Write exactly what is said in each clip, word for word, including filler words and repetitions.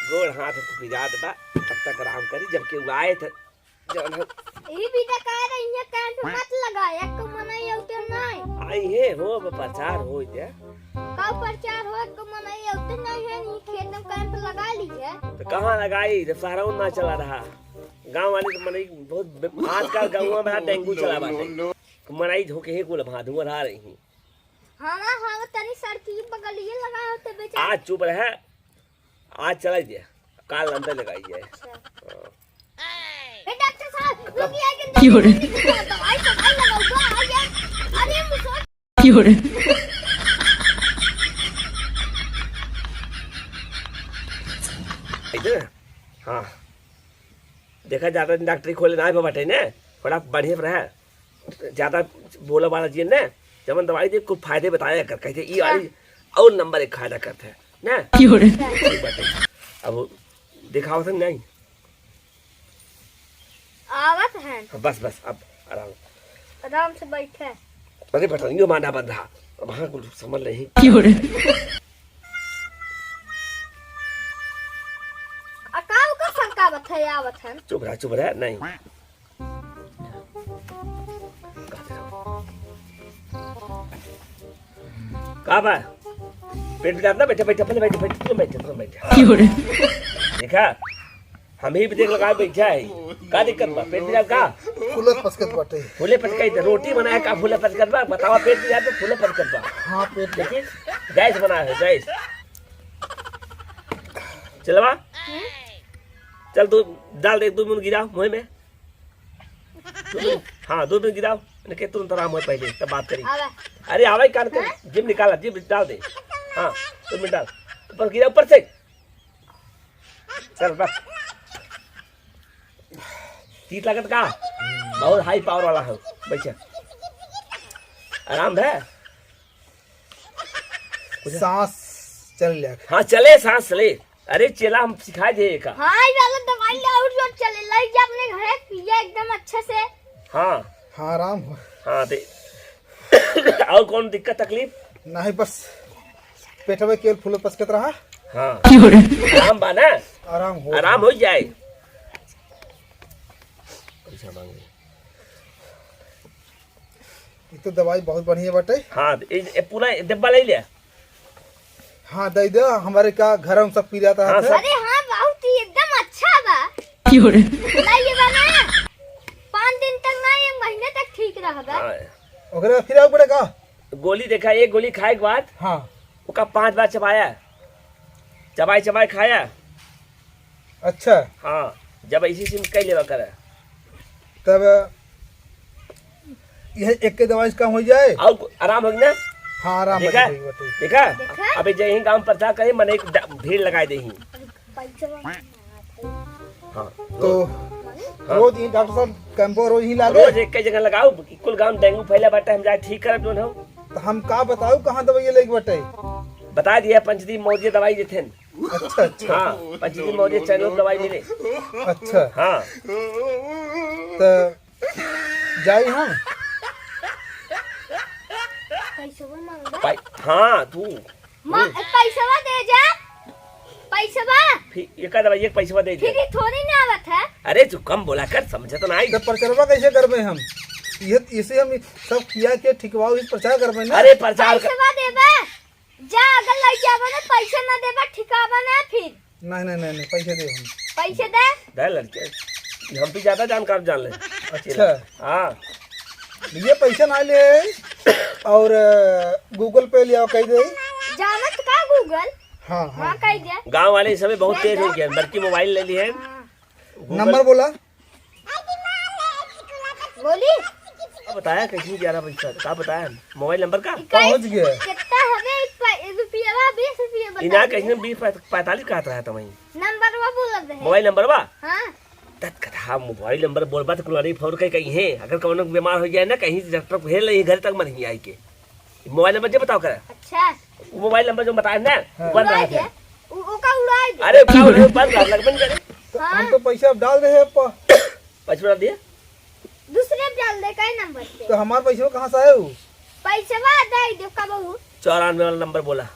गोड़ हाथ तो पिरात बा, तब तक आराम करी, जब केहू आए त जौन हो। ई भी तो कह रही है, कैंप मत लगाए, एक मनई अउते नहीं। आई है हो, अब प्रचार हो जे। का प्रचार हो, एक मनई अउते नहीं है, ई खेत में कैंप लगा लीजिए। तो कहाँ लगाई, जब शहरों ना चला रहा। गाँव वाले तो मनई बहुत बे-, आजकल गाँव में डेंगू चला बाटे। मनई झोंके ही कुल भादुआ रहा रही। हाँ, हाँ, तनी सड़की बगलिए लगा होते बेचारे। आज चुप रहे, आज चला जाए, काल अंदर लगाई जाए। अच्छा। हाँ। ए, डॉक्टर साहब, रुकिए, कि क्यों रे? दवाई, दवाई लगाऊंगा, आ गया। अरे, मुझे क्यों रे? इधर? हाँ। देखा, ज्यादा दिन डॉक्टरी खोले ना आए बाटे ने, थोड़ा बढ़िया पर है। ज्यादा बोला वाला जी ने, जवन दवाई दे, कुछ फायदे बताया कर, कहते, "ई वाली और नंबर एक फायदा करते हैं, ना?" क्यों रे? ठीक बात है। अब दिखाओ तो नहीं। आवत हैं। हाँ, बस, बस, अब आराम। आराम से बैठे। अरे, बटनियो मांडा बंधा। अब हाँ, कुछ समझ नहीं। क्यों रे? आ, का ओकर सरकावत है, आवत है? चुप रह, चुप रह, नहीं। का बा? पेट पिरात ना, बैठे, बैठे, पहले बैठे, बैठे, तुम बैठे, तुम बैठे। क्यों रे? देखा, हम ही भी देख लगा बैठा है। का दिक्कत बा? पेट पिरात का? फूलत पचकत बाटे। फूले पचकत, रोटी बनाए का फूले पचकत बा? बतावा, पेट पिरात तो फूले पचकत बा। हाँ, पेट पिरात। देखिए, गैस बना है, गैस। चलवा? चल, तू डाल दे, दो मिनट गिराओ मुँह में। दो मिनट, हाँ, दो मिनट गिराओ, इनके तुरंत आराम हो पहले, तब बात करी। आवा। अरे, आवा ही कान के, हाँ? जीभ निकाला, जीभ डाल दे। हाँ, दो मिनट डाल। ऊपर गिरा, ऊपर से। चल, बस। तीत लागत का? बहुत हाई पावर वाला है। बैठा। आराम है? सांस चल ले। हाँ, चले, सांस चले। अरे चेला, हम सिखाए दे का। हाँ, ये वाला दवाई ले और जो चले, ले जा अपने घरे, पिया एकदम अच्छे से। हाँ। हाँ, आराम हो। हाँ, दे। और कौन दिक्कत तकलीफ? नहीं, बस पेटवे केवल फूले पचकत रहा। हाँ। आराम बा ना? आराम हो। आराम हो जाए। पैसा मांगे। ई तो दवाई बहुत बढ़िया बाटे। हाँ, ए, ए पूरा डब्बा ले ले। हाँ, दे दे, हमारे का घर में सब पी जाता है। हाँ, सब। अरे हाँ, बहुत ही एकदम अच्छा बा। क्यों रे? लाई लेबा ना, पाँच दिन तक ना, एक महीने तक ठीक रहबा। हाँ। ओकरे बाद फिर आवे पड़े का? गोली देखा, एक गोली खाए के बाद हाँ। ओका पाँच बार चबाया, चबाई चबाई खाया। अच्छा। हाँ, जब ऐसी सिम कई लेवा करे। तब यह एक के दवाई से काम हो जाए? और आराम हो गया? हाँ, आराम हो देखा? गया, ठीक बात है। देखा? देखा? अबे जय ही गांव प्रचार करे, मने एक ड-, भीड़ लगाए दे ही। हाँ। तो हाँ। रोज ही डॉक्टर साहब कैंपो रोज ही लागे? रोज एक के जगह लगाओ, कुल गांव डेंगू फैला बाटे, हम जाए ठीक करब जोन हो। तो हम का बताऊ, कहाँ दवाई लेके बाटे? बता दिया, पंचदीप मौर्य दवाई देथे। अच्छा, अच्छा। हाँ, पंचदीप मौर्य चैनल दवाई मिले। अच्छा। हाँ। तो जाई हम? पैसवा मांगबा? पै-, हाँ, तू। मा-, हम्म। पैसवा दे जा। पैसवा। फिर ये का दवाई, एक पैसवा दे दे। फिर ये थोड़ी ना आवत है। अरे, तू कम बोला कर, समझत ना आई। तो प्रचारवा कैसे करबे हम? ये, इसे हम सब किया के ठिकवाओ, इस प्रचार करबे ना। अरे, प्रचार कर। पैसवा देबा। जा, अगर लइ जाबा ना, पैसा ना देबा, ठिकाबा ना फिर। नहीं, नहीं, नहीं, नहीं, पैसे दे हम। पैसे दे। दे लड़के, हम भी ज्यादा जानकार जान ले। अच्छा। हाँ। ये पैसा ना ले और, अ, Google Pay ले आओ, कह दे। जानत का Google? हाँ, हाँ। हाँ, कह दे। गाँव वाले इस समय बहुत तेज हो गए, बड़की मोबाइल ले ली है। हाँ। Google नंबर बोला। बोली। का बताया, कैसे ग्यारह बजे तक? का बताया? मोबाइल नंबर का? इक्कीस पहुंच गया। कितना हमें एक पै-, रुपया, बीस रुपया इना बताइए। कैसे बीस पै-, पैंतालीस का आता है तुम्हें? नंबर वो बोल रहे हैं। मोबाइल नंबर बा? हाँ। तत कथा मोबाइल नंबर बोलबा त कुल अरे फोन कहीं, कहीं है। अगर कौनो बीमार हो जाए ना, कहीं से डॉक्टर को भेज ले, घर तक मन ही आई के। मोबाइल नंबर जे बताओ करे। अच्छा। वो मोबाइल नंबर जो बताए ना, हाँ। वो बंद उड़ाई रहा दे। था। उ-, ओका उड़ाई दे। अरे, का उड़ाई, बंद रहा, लगबे नहीं करे। तो हाँ। हम तो पैसा अब डाल रहे हैं, प-, पैसा डाल दिया? दूसरे पे डाल दे, कई नंबर पे? तो हमार पैसा कहाँ से आए हो? पैसा दे दे का बहू। चौरानवे वाला नंबर बोला।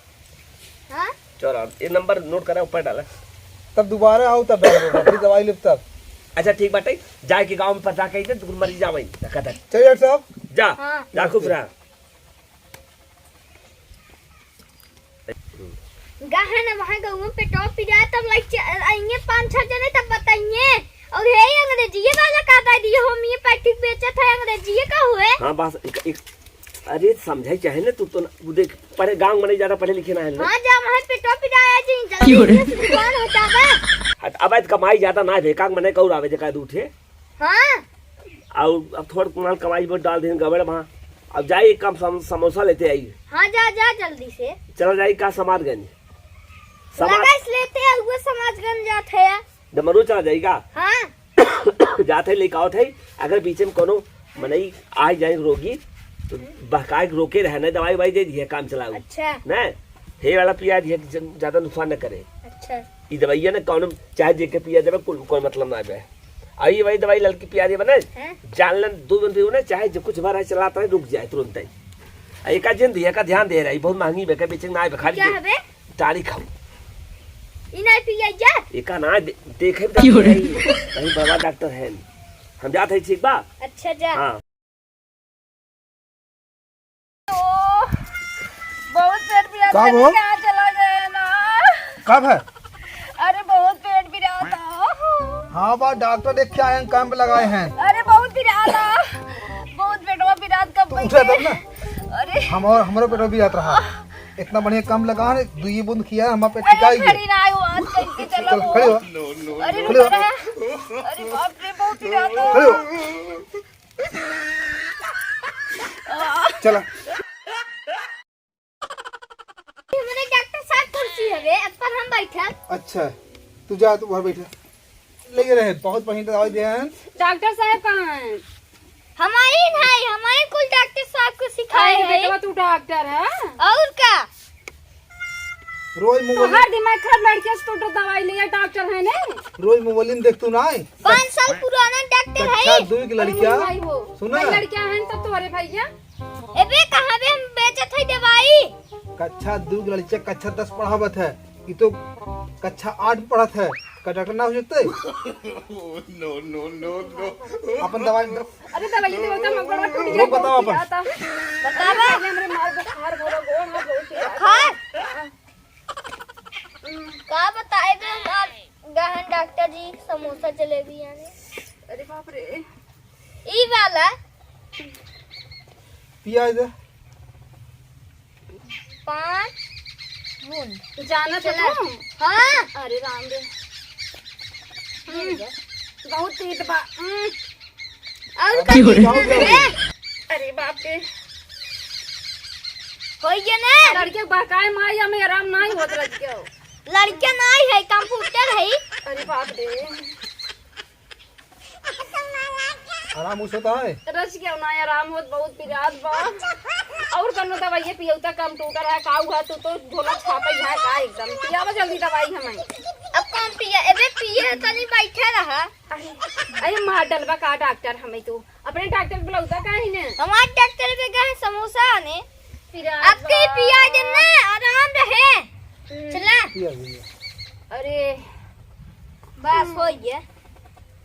हाँ? चौरानवे, ये नंबर नोट करा, ऊपर डाला। तब दोबारा आओ, तब डॉक्टर साहब, फिर दवाई लेब तब। अच्छा, ठीक बाटे, जाए के गाँव में पता कही दे, तू मरी जावे, धक्का धक। चलिए डॉक्टर साहब। जा, हाँ। जा, खुश रहा। गहन वहाँ गउआ में पेटवा पिरात, तब लाइक च-, आइए पाँच छह जने, तब बताइए। और हे अंग्रेजी वाला का दे दिए, homeopathic बेचत है, अंग्रेजी का हुए? हाँ, बस एक, एक, अरे, समझाई चाहे ना तू तो ना, वो देख, पढ़े, गाँव में नहीं ज्यादा पढ़े लिखे ना है ना। हाँ, जा वहाँ पेटवा पिराया जी, जल्दी से दुकान हो जावे। हट, अब आज कमाई ज्यादा ना है, बेकार मने कौर आवे, जेका दू ठे। हाँ। और अब थोड़ कुनाल कमाई बहुत डाल देन गबड़ वहाँ। अब जाई एक काम सम-, समोसा लेते आई। हाँ, जा, जा जल्दी से। चला जाई का समाजगंज? समाज लगाइस लेते हैं, वो समाजगंज जात है। डमरू चला जाई का? हाँ। जात है, लेके आवत है। अगर बीच में कोनो मनई आ जाए रोगी, तो बहकाए के रोके रहे, नहीं दवाई ववाई दे दिए, काम चलाऊ। अच्छा। नहीं, हे वाला पिया दिए, ज्यादा नुकसान न करे। अच्छा। ई दवाइया ना कौनो चाहे जेके पिया देबे, कुल कोई मतलब ना बे। आ ई वही दवाई ललकी पिया देबे ना, हैं? जान लन दो दिन पीऊ ना, चाहे जो कुछ भरा चलाता है, रुक जाए तुरंत ही। आ एका जिन दिया का ध्यान दे रही, बहुत महंगी बे, का बेचे ना बे, खरीद क्या दे। हबे? टाड़ी खाऊ। ई नहीं पिया जा। एका ना दे-, देखे भी क्यों रे? नहीं, कहीं बड़ा डॉक्टर है। हम जात है, ठीक बा? अच्छा जा। हाँ। ओ, बहुत पेट पिरात का है, हो? कहाँ चला गए ना? कब है? अरे, बहुत पेट पिरात है। हाँ बा, डॉक्टर देख के आए हैं, कैंप लगाए हैं। अरे, बहुत पिरात है, बहुत पेटवा पिरात, कब तो बैठे? उठे तब ना। अरे। हम और, हमरो पेटवा पिरात रहा। इतना बढ़िया कैंप लगा है, दुई बूंद खिया, हमारा पेट अरे, टिकाई गया। खड़ी ना आयो, आज कैसे चलो? चल, खड़ी हो। अरे, खड़ी हो। रुक रहा। अरे, बाप रे, बहुत पिरात है। खड़ी हो। चला। हमरे डॉक्टर साहब कुर्सी हवे, अब पर हम बैठब। अच्छा, तू जा, तू बाहर बैठा। ले रहे, बहुत बढ़िया दवाई दे हैं। डॉक्टर साहब कहाँ हैं? हमारे नहीं, हमारे कुल डॉक्टर साहब को सिखाए अरे हैं। बेटवा, तू डॉक्टर है? और का? रोज तो मोबाइल हर दिमाग खराब, लड़के से तो दवाई लिया, डॉक्टर है ने। रोज मोबाइल में देख तू ना है। पाँच साल पुराना डॉक्टर है। कक्षा दू की लड़किया। अरे भाई हो। सुना? भाई लड़किया है तो तोरे भैया। एबे कहाँ बे हम बेचत है दवाई? कक्षा दू की लड़किया कक्षा दस पढ़ावत है। ई तो कक्षा आठ पढ़त है। का डॉक्टर ना हो सकते? No, no, no, no। अपन दवाई अरे दवाई तो होता, मगर टूट गया, बताओ बहुत अपन। पिराता। बतावा। अरे हमरे मार बुखार भरा, गोड़ हाथ बहुत पिराता। बुखार? का बताए बे हमार गहन डॉक्टर जी, समोसा जलेबी आने। अरे बाप रे। ई वाला। पिया दे। पाँच बूंद। जाना तो चला। तुम? हाँ। अरे राम रे। हम्म, बहुत तीत बा। हम्म। और अब का क्यों रे? ए, अरे बाप रे। होई गया ना? लड़के बहकाए माई, हमें आराम नहीं होत लड़के। लड़के नहीं है, कंप्यूटर है। अरे बाप रे। आराम हो सकता है? रच के ना आराम होत, बहुत पिरात बा। और कौनो दवाई पियौता, कंप्यूटर है, काऊ है, तू तो झोला छापे है का एकदम। पियावा जल्दी दवाई हमें। अब कौन पिया? एबे पिए तनी बैठे रहा। अरे, अरे मार डलबा का डॉक्टर हमें तू? अपने डॉक्टर बुलाउता काहे ने? हमार डॉक्टर बे गए समोसा आने। पिरात आपके बा। पिया दे ना, आराम रहे। हम्म। चला। पिया दे। अरे। बस हो गया।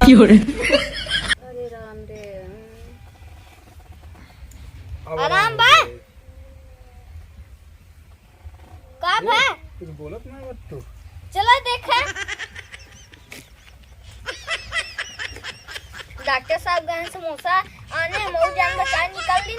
क्यों रे? अरे राम रे। अब आराम आराम बा? हो गया। का ए, भा? कुछ बोलत ना बा तू। चला देखा। डॉक्टर साहब गए समोसा आने, हम जान बचा निकल ली।